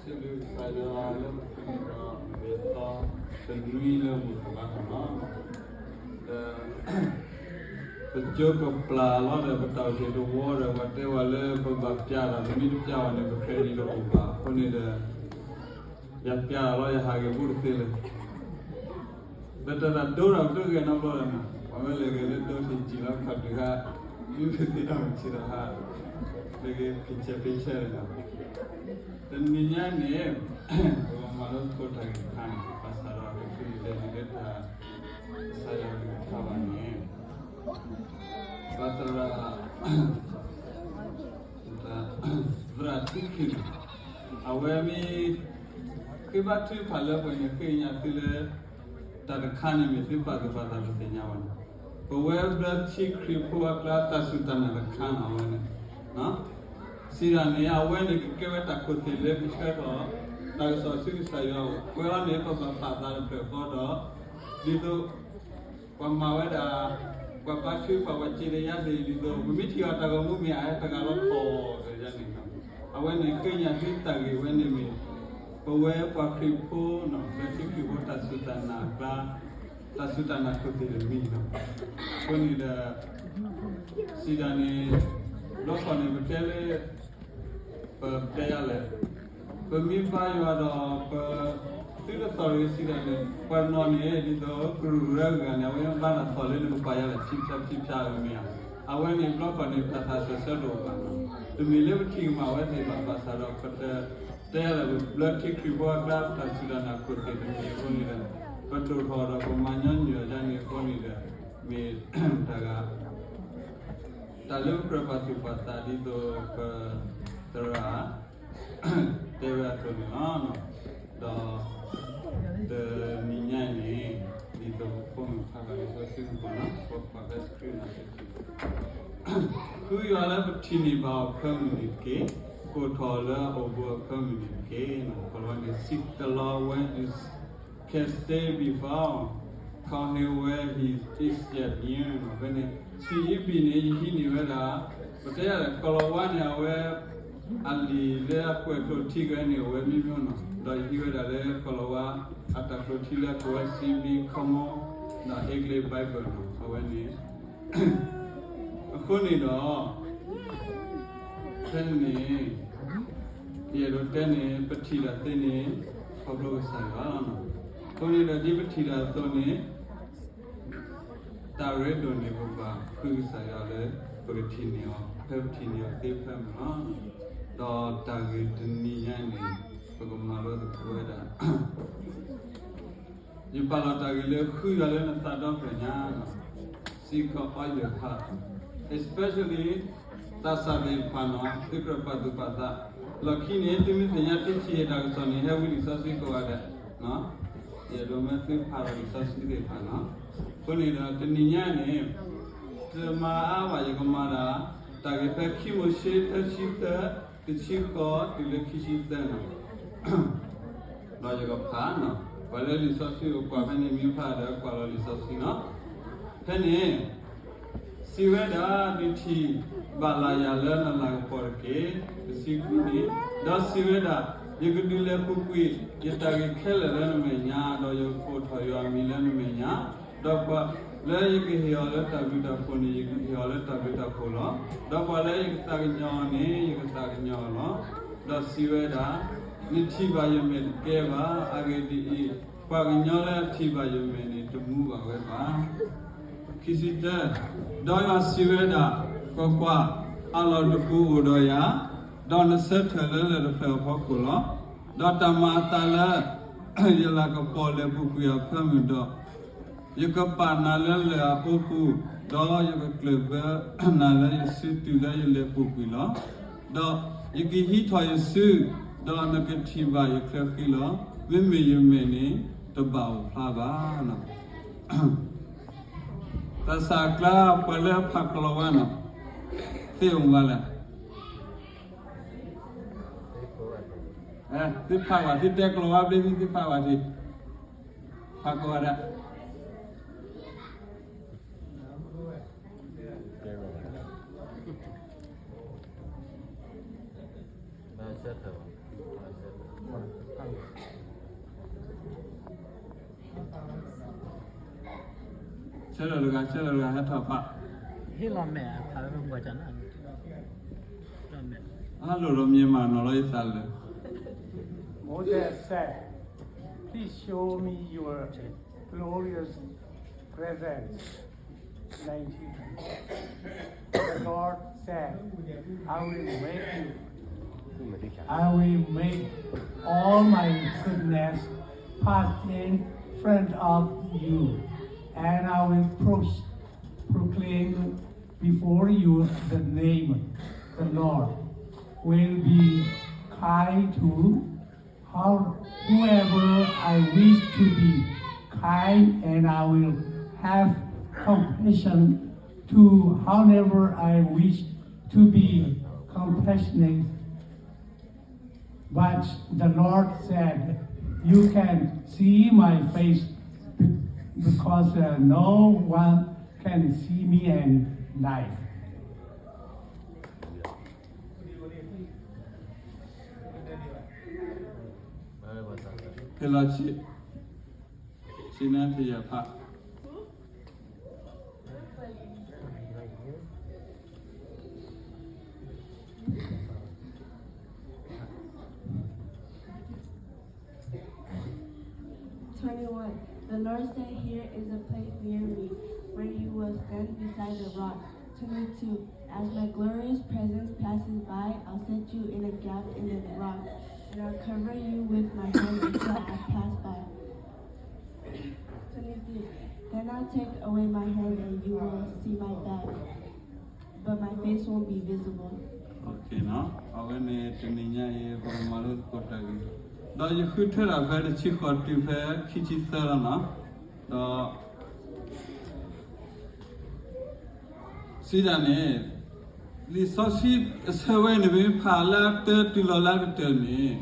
စံးဘျုးကစၢ်ယွၤလၢပဃုန့ၢ်ဒီး မုၢ်ဂ့ၤသီတနွံလၢမုၢ်တဘါန့ၣ်လီၤ. ဒီး ပကၠိကပျၢ်လီၤဒီး ပတၢ်အိၣ်ဖှိၣ်တဝီဒီး ပှၤတဲဝဲလၢပဘၣ်ပျၢ်တၢ် ပမ့ၢ်တပျၢ်ဘၣ်န့ၣ် ပ credit တအိၣ်ဘၣ်. အဃိန့ၣ်ဒီး ယပျၢ်လီၤ ယဟးဂီၤဘူးတသ့လၢၤ ဒီးတၢ်ဒိဒီးပတဂဲၤနီတဘျီလၢၤနီၤ, ပှၤမ့ၢ်လဲၤဂဲၤလၢဒိသ့ၣ်စံၣ်လီၤခီၣ်ဒုးဟး, မ့ၢ်ပသ့ၣ်နီၣ်မုၢ်ဆ့ၣ်ဒီးဟး, လၢကဖံးဆဲးဖံးဆဲးလၢၤနီၤ. တနံၤညါန့ၣ် ပကမၤလိသကိးတၢ်ဂ့ၢ်တခါန့ၣ် ဘၣ်ဆၣ်ဒီးတချုးယလဲၤလၢတၢ် ကစၢ်ယွၤကလုၢ်ကထါဘၣ်န့ၣ် ပသရၣ် သရၣ်ထံခရံာ်န့ၣ် အဝဲမ့ၢ် ဃ့ဘါထုကဖၣ်လၢပှဲၤန့ၣ် ဃ့ကညးသုလၢ တၢ်တခါန့ၣ်မ့ၢ်သုပာ်သူၣ်ပာ်သးပသ့ၣ်ညါဘၣ်န့ၣ်, ပဝဲဘျၢထံခရံာ်ဖိအကျါ တၢ်စူၢ်တၢ်နာ်တခါန့ၣ် အဝဲန့ၣ် စံးဒၣ်န့ၣ် အဝဲန့ၣ်ကကဲဝဲတၢ်ခိၣ်သ့ၣ်လၢကဆှၢထီၣ် တၢ်ကစီၣ်ဆူကစၢ်ယွၤအအိၣ်, ပဝဲအံၤန့ၣ် ပဘၣ်ပာ်သးတဖျၢၣ်ဃီဒီး ဒ်သိး ပှၤမၤဝဲဒၣ် ပှၤဘါထုကဖၣ် ပှၤစံးတယါသ့ၣ် ဒ်သိး ပမ့ၢ်ထံၣ်အီၤတၢ်ဂီၤမူမ့ၢ်အါ တဂၤလီၤဖီၣ်တယါန့ၣ်လီၤ. အဝဲန့ၣ်ဃ့ကညးသုတၢ်ဂ့ၢ်ဝဲန့ၣ်မ့ၢ် ပဝဲပှၤခရံာ်ဖိန့ၣ် ပှၤထံခရံာ်ဖိတၢ်စူၢ်တၢ်နာ်အကျါ တၢ်စူၢ်တၢ်နာ်ခိၣ်သ့ၣ်တမံၤလီၤ. အဃိန့ၣ်ဒီး စံးဒၣ်န့ၣ် ဘျီခီန့ၣ် ပတဲလၢ ပတဲယါလဲၣ်, ပမ့ၢ်ဘါယွၤဒီး ပသုတသီၣ်ရ့စံးဒၣ်န့ၣ် ပှၤနီၣ်န့ၣ် ဒ်သိးကရူၢ်ကရၢဂၤန့ၣ် အဝဲဘါတၢ်သီၣ်လၢန့ၣ် ပပာ်ယါလဲၣ် ဖံဖျါဖံဖျါအမ့ၢ်ဧါ. အဝဲန့ၣ်ဘျီခီန့ၣ် တၢ်သးစၢၢ်ဆၢတအိၣ်ဘၣ်နီၤ, တမ့ၢ်လၢပထံၣ်ကမၣ်ဝဲသ့ၣ်ဘၣ်, ဘၣ်ဆၣ်ဒီးပတတဲယါလဲၣ် ပဘျၢထံခရံာ်ဖိအကျါ တၢ်စူၢ်တၢ်နာ်ခိၣ်သ့ၣ်တမံၤအဃိန့ၣ်ဒီး ပဒိၣ်ထီၣ်ဒီးပမၤညီနုၢ်အီၤဒ်န့ၣ်အဃိန့ၣ်ဒီး မ့ၢ်တၢ်ဂၤ တၢ်လၢပကြၢးပာ်သူၣ်ပာ်သးဒ်သိးပသရၣ် တဲဝဲအသိးန့ၣ်လီၤ. ဒီး တနံၤညါအံၤန့ၣ် ဒ်သိးပဖိမုၣ်ဖးဘၣ်လံာ်စီဆှံမုၢ်ကီၢ်န့ၣ် ပကွၢ်ဖဲ screen န့ၣ် ဃုယွၤလၢပထံၣ်န့ၢ်ဘၣ်အီၤဖၢမုၢ်န့ၣ်တက့ၢ်, ကိးထီၣ်လၢအအိၣ်ဘူးအဖၢမုၢ်န့ၣ်တက့ၢ်. ခီလီၤန့ၣ် seek the Lord when you can stay before, call him when he is yet near. ဖဲန့ၣ် စံးအံၤဘံၣ်န့ၣ် ယဟံးန့ၢ်ဝဲဒၣ် ပတဲယါလဲၣ် ကီၢ်လီၤဝါန့ၣ် အဝဲ အလံာ်လၢအကွဲးကျိာ်ထံကဲန့ၣ် အိၣ်ဝဲမံမံနီၤ, ဒီးယဟံးဝဲဒၣ်လၢကီၢ်လီၤဝါ အတၢ်ကျိာ်ထံလၢအကိးဝဲ စံးဘံၣ် Common ဒီး English Bible နီၤ, အဝဲန့ၣ် အဃိန့ၣ်ဒီး ဖဲန့ၣ်န့ၣ် ယအဲၣ်ဒိးတဲန့ၣ် ပထံၣ်တၢ်သ့န့ၣ် ခီဖျိကစၢ်ယွၤလီၤ. အဃိန့ၣ်ဒီးဒ်ပထံၣ်တၢ်အသိးန့ၣ် တၢ်ရ့ဒိၣ်န့ၣ် ပဘၣ်ဃုကစၢ်ယွၤလၢ ပကထံၣ်န့ၢ်အီၤ ဖဲပထံၣ်န့ၢ်အီၤသ့ဖဲမုၢ်လီၤ. ဒီးတၢ်ဂ့ၢ်တနံၤညါန့ၣ် ပကမၤလိသကိးဝဲဒၣ် ယပာ်လီၤတၢ်ဂ့ၢ်လၢဃုယွၤလၢနသးဒီဖျၢၣ်ညါ Seek God all your heart, especially သးစၢ်သ့ၣ်တဖၣ်နီၤ သုကြၢးပာ်သူၣ်ပာ်သး, လီၢ်ခံန့ၣ် သုမ့ၢ်သ့ၣ်ညါသုထံၣ်တၢ်ကစီၣ်န့ၣ် ဟဲဝံလံာ်စီဆှံကိးဂၤဒဲး, ယအဲၣ်ဒိးမၢသုဖးလီၤလံာ်စီဆှံသ့ၣ်တဖၣ်နီၤ. အဃိန့ၣ်ဒီးတနံၤညါန့ၣ် တမၤအါဘၣ် ယကမၤဒၣ် တၢ်ဂ့ၢ်ဖဲခံမိၤၡ့ သၢဆံသၢ တဆံဃိးတုၤလၢခံဆံသၢနီၤ ဒီးယကဖးနီၤ, ပှၤလၢလံာ်စီဆှံအိၣ်ကွၢ်ဖဲန့ၣ် မ့ၢ်ဖးဒီးကွၢ်လီၤလံာ်စီဆှံနီၤ. ဖဲန့ၣ် စံးဝဲဒၣ် နထံၣ်ဘၣ်လၢ်ယၤလၢနလၤကပီၤတက့ၢ်. တဆံခွံန့ၣ်, ဒီးစံးဝဲဒၣ်, ယကဒုးလဲၤပူၤကွံာ် ယတၢ်ဂ့ၢ်ခဲလၢာ်လၢနမဲာ်ညါ, ဒီးယကကိးထီၣ်ယွၤအမံၤလၢနမဲာ်ညါ, ဒီးပှၤလၢယကဟ့ၣ်အီၤလၢတၢ်ဘျုးတၢ်ဖှိၣ်န့ၣ် ယကဟ့ၣ်အီၤလၢတၢ်ဘျုးတၢ်ဖှိၣ်လီၤ. ဒီးပှၤလၢယကသးကညီၤအီၤန့ၣ် ယကသးကညီၤအီၤလီၤ. ဒီးစံးဝဲဒၣ်, နထံၣ်ဘၣ်ယမဲာ်တကဲဘၣ်. အဂ့ၢ်ဒ်အံၤ, ပှၤကညီလၢအထံၣ်ဘၣ်ယမဲာ်န့ၣ် တမူဘၣ်ဝဲဘၣ်. ခံဆံတၢ, ဒီးယွၤစံးဝဲဒၣ်, ကွၢ်ကွၢ်, အလီၢ်တပူၤအိၣ်ဒီးယၤ, ဒီးနဆၢထၢၣ်လၢလၢၢ်တဖျၢၣ်အဖီခိၣ်လီၤ. ဒီးတၢ်မၤအသးလၢ ယလၤကပီၤလဲၤပူၤကွံာ်အဖၢမုၢ်ဒီး ယကပာ်နၤလၢလၢၢ်အအိပူၤ, ဒီးယကကျၢၢ်ဘၢနၤလၢယစုတုၤလၢယလဲၤပူၤကွံာ်လီၤ. ဒီးယကဟံးထီၣ်ယစု, ဒီးနကထံၣ်ဘၣ်ယချၢဃံလီၤ. မ့မ့ၢ်ယမဲာ်န့ၣ် တဘၣ်အိၣ်ဖျါဘၣ်. သးစၢ်အကျါ ပှၤလၢအဖးကီၢ်လီၤဝါနီၤ, သ့ၣ်အိၣ်မးလဲၣ်. သုဖးဝဲ သုတဲကီၢ်လီၤဝါဘ့ၣ် သုဖးဝဲ, ဖးကီၢ်ဝဲဒၣ် ဆၢထၢၣ်ဘၣ်. ဆၢထၢၣ်တဂၤ ဆၢထၢၣ်တဂၤ ဟဲထီၣ်ဖး, ဟ့ၣ်လီၤမဲာ်အဖးဝဲပှၤကညီ, အလိၣ်ဒီးမ့ၢ်မၤနီၤလီၤယသးလၢ Moses said, "Please show me your glorious presence." Nineteen. The Lord said, "I will make you, I will make all my goodness pass in front of you, and I will pro-, proclaim before you the name the Lord will be kind to how, whoever I wish to be kind, and I will have compassion to however I wish to be compassionate." But the Lord said, "You can see my face be-, because, uh, no one can see me and live." ဖဲလီၤဆံ, ဆံနၢ်တယၢ်ဖး. Twenty-one. The Lord said, "Here is a place near me, where you will stand beside the rock." Twenty-two. As my glorious presence passes by, I'll set you in a gap in the rock, and I'll cover you with my hand until I pass by. Twenty-three. Then I'll take away my hand, and you will see my back, but my face won't be visible. Okay, no? အဝဲန့ၣ် တနံၤညါအံၤ ပကမၤလိသကိးတၢ်ဂ့ၢ်, ဒီးယဃုထၢတၢ်ဖဲတဆံဃိးတုၤဖဲခံဆံသၢလီၤနီၤ. ဒီး စံးတၢ်န့ၣ်, လံာ်စီဆှံအဆၢဝဲန့ၣ် မ့ၢ်ဖးလၢအတၢတုၤလီၤလၢအကတၢၢ်န့ၣ်,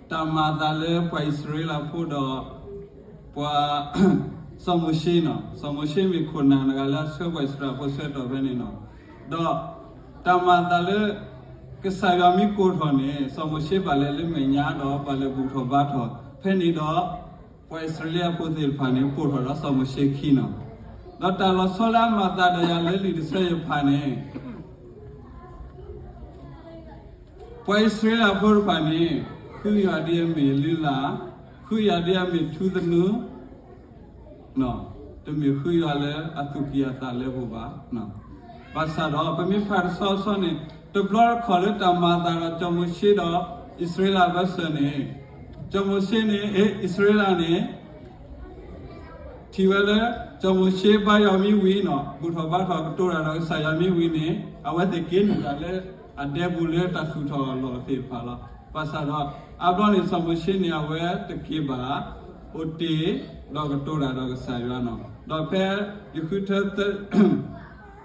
တၢ်မၤအသးလၢပှၤအံၣ်စရ့လးဖိဒီး ပှၤ စီၤမိၤၡ့နီၤ, စီၤမိၤၡ့မ့ၢ်ခိၣ်နၢ်တဂၤလၢအဆှၢပှၤအံၣ်စရ့လးဖိဆှၢတီၢ်ဖဲန့ၣ်နီၤ. ဒီးတၢ်မၤအသးလၢ ကစၢ်ယွၤမ့ၢ်ကိးထီၣ်န့ၣ် စီၤမိၤၡ့ဘၣ်လဲၤလၢမဲာ်ညါဒီး ပှၤလဲၤဘူၣ်ထီၣ်ဘါထီၣ်, ဖဲန့ၣ်ဒီး ပှၤအံၣ်စရ့လးဖိသ့ၣ်တဖၣ်န့ၣ် ပိာ်ထီၣ်ဒီးစီၤမိၤၡ့ခံနီၤ. ဒီးတၢ်လီၤဆီလၢအမၤအသးဒီးယၤလၢလံာ်တဆၢယဖးန့ၣ် ပှၤအံၣ်စရ့လးဖိတဖၣ်န့ၣ် ဃုယွၤဒ်အမ့ၢ်လုၢ်လၢ်, ဃုယွၤဒ်အမ့ၢ်ထူသနူ, တမ့ၢ်ဃုယွၤလၢအသူၣ်ကံၢ်အသးလၢပှၤဘၣ်. ဘၣ်ဆၣ်ဒီး ပမ့ၢ်ဖးတဆီဆီန့ၣ် တဘျီတခီၣ်လၢတၢ်မၤအသးဒီးစီၤမိၤၡ့ဒီး အံၣ်စရ့လးအဘၢၣ်စၢၤန့ၣ် စီၤမိၤၡ့န့ၣ် အ့ အံၣ်စရ့လးန့ၣ် ထံၣ်ဝဲလၢ စီၤမိၤၡ့ဘါယွၤမ့ၢ်ဝံၤနီၤ, ဘူၣ်ထီၣ်ဘါထီၣ်ကတိၤတၢ်ဒီးကစၢ်ယွၤမ့ၢ်ဝံၤန့ၣ် အဝဲသ့ၣ်က့ၤနုာ်တၢ်လၢအဒဲပူၤလၢတၢ်သူၣ်ထီၣ်အလီၢ်သ့ၣ်တဖၣ်လီၤ. ဘၣ်ဆၣ်ဒီး အါဘျီန့ၣ် စီၤမိၤၡ့န့ၣ် အဝဲတက့ၤဘၣ် အိၣ်တ့ၢ်ဒီးကတိၤတၢ်ဒီးကစၢ်ယွၤနီၤ. ဒီးဖဲယဃုထၢ တဆံ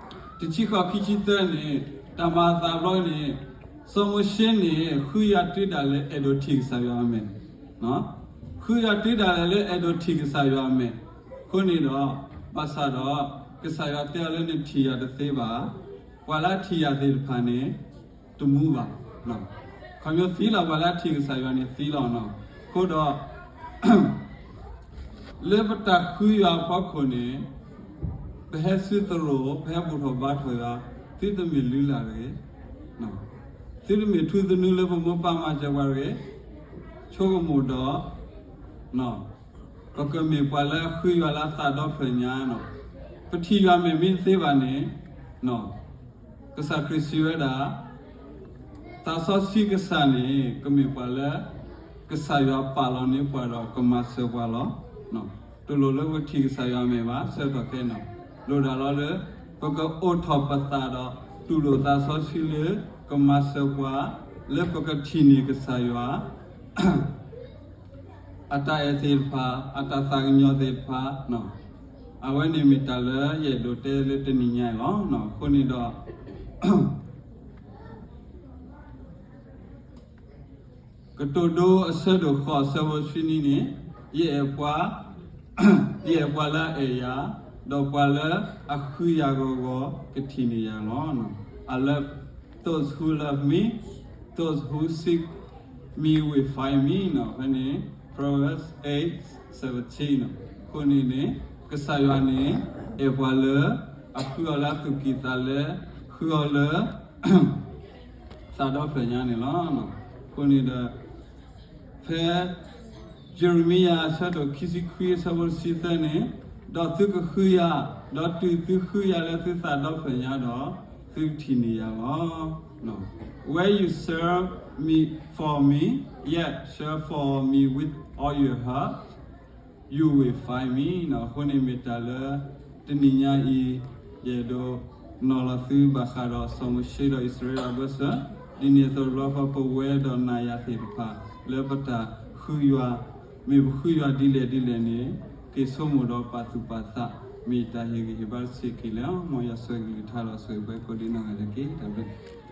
ဃိးခံဆံသၢန့ၣ် တၢ်မၤအသးဘျီန့ၣ် စီၤမိၤၡ့န့ၣ် ဃုယၤတုၤဒၣ်လဲာ်အဲၣ်ဒိးထံၣ်ကစၢ်ယွၤအမဲာ်, ဃုယၤတုၤဒၣ်လဲာ်လၢအဲၣ်ဒိးထံၣ်ကစၢ်ယွၤအမဲာ်. အဃိန့ၣ်ဒီး ဘၣ်ဆၣ်ဒီး ကစၢ်ယွၤတဲအီၤလၢနထံၣ်ယၤတသ့ဘၣ်, ပှၤလၢအထံၣ်ယၤသ့ၣ်တဖၣ်န့ၣ် တမူဘၣ်. ခီဖျိသံလီၤ ပှၤလၢအထံၣ်ကစၢ်ယွၤန့ၣ်သံလီၤနီၤ. အဃိဒီး လၢပတၢ်ဃုယွၤအဖီခိၣ်န့ၣ် ပဟဲဆူသရိာ် ပဟဲဘူၣ်ထီၣ်ဘါထီၣ်ယွၤ, သုတမ့ၢ်လုၢ်လၢ်တဂ့ၤ, သုတမ့ၢ်ထူသနူလၢပမိၢ်ပၢ်မၤစၢၤပှၤတဂ့ၤ, ဆိကမိၣ်ဒီး ပကမ့ၢ်ပှၤလၢအဃုယွၤလၢအသးဒီဖျၢၣ်ညါနီၤ. ပထံၣ်ယွၤမဲာ်မ့ၢ်တသ့ဘၣ်န့ၣ် ကစၢ်ခရံာ်စံးဝဲဒၣ် သးစီဆှံကစၢ်န့ၣ် ကမ့ၢ်ပှၤလၢ ကစၢ်ယွၤပာ်လီၤန့ၢ်ပှၤဒီးကမၤစၢၤပှၤလီၤ. တလိၣ်လၢပထံၣ်ကစၢ်ယွၤအမဲာ်ဘၣ် ဆၢကတီၢ်ခဲအံၤနီၤ. လိၣ်ဒၣ်လီၤလၢ ပကအိးထီၣ်ပသးဒီး တူၢ်လိာ်သးစီဆှံလၢ ကမၤစၢၤပှၤ လၢပကထံၣ်န့ၢ်ကစၢ်ယွၤ အတၢ်အဲၣ်သ့ၣ်တဖၣ် အတၢ်သးကညီၤသ့ၣ်တဖၣ်, အဝဲန့ၣ်မ့ၢ်တၢ်လၢယအဲၣ်ဒိးတဲလၢတနံၤညါအံၤလီၤ. အဃိန့ၣ်ဒီး ကတိၤဒိအဆၢဒိၣ်ဃိး အဆၢဖိဆံနွံန့ၣ် ယအဲၣ်ပှၤ ယအဲၣ်ပှၤလၢအအဲၣ်ယၤ, ဒီးပှၤလၢအဃုယၤဂီၤဂီၤ ကထံၣ်န့ၢ်ယၤလီၤ. I love those who love me, those who seek me will find me နီၤ, ဖဲန့ၣ် Proverbs eight seventeen နီၤ. အဃိန့ၣ်န့ၣ် ကစၢ်ယွၤန့ၣ် အဲၣ်ပှၤလၢ အဃုအီၤလၢအသူၣ်ကံၢ်သးလဲ, ဃုအီၤလၢ သးဒီဖျၢၣ်ညါန့ၣ်လီၤ. အဃိန့ၣ်ဒီး ဖဲ ယံးရမံယၤ အဆၢဒိၣ်ခံဆံခွံ အဆၢဖိတဆံသၢန့ၣ်, ဒီးသုကဃုယၤ, ဒီးတုၤသုဃုယၤလၢသုသးဒီဖျၢၣ်ညါဒီး, သုကထံၣ်န့ၢ်ယၤလီၤ. When you search me, for me, yes, search for me with all your heart, you will find me နီၤ. အဃိန့ၣ်မ့ၢ်တၢ်လၢ တနံၤညါအံၤ ယအဲၣ်ဒိး နီၤလီၤသုဘၣ်ဃးဒီးစီၤမိၤၡ့ဒီးအံၣ်စရ့လးအဘၢၣ်စၢၤ, ဒ်န့ၣ်အသိးတဘျီဃီ ပဝဲဒီးနၤယၤသ့ၣ်တဖၣ် လၢပတၢ်ဃုယွၤ, မ့ၢ်ပဃုယွၤဒ်လဲၣ်ဒ်လဲၣ်န့ၣ် က့ၤဆိကမိၣ်ဒီးပာ်သူၣ်ပာ်သး, မ့ၢ်တၢ်ဟ့ၣ်ဂံၢ်ဟ့ၣ်ဘါတဆံးက့ၤလၢ မ်ယွၤဆိၣ်ဂ့ၤကလုၢ်ကထါဒီးဆိၣ်ဂ့ၤပှၤကိးဒံးနီၢ်ဂၤဒဲးတက့ၢ်. တၢ်ဘျုး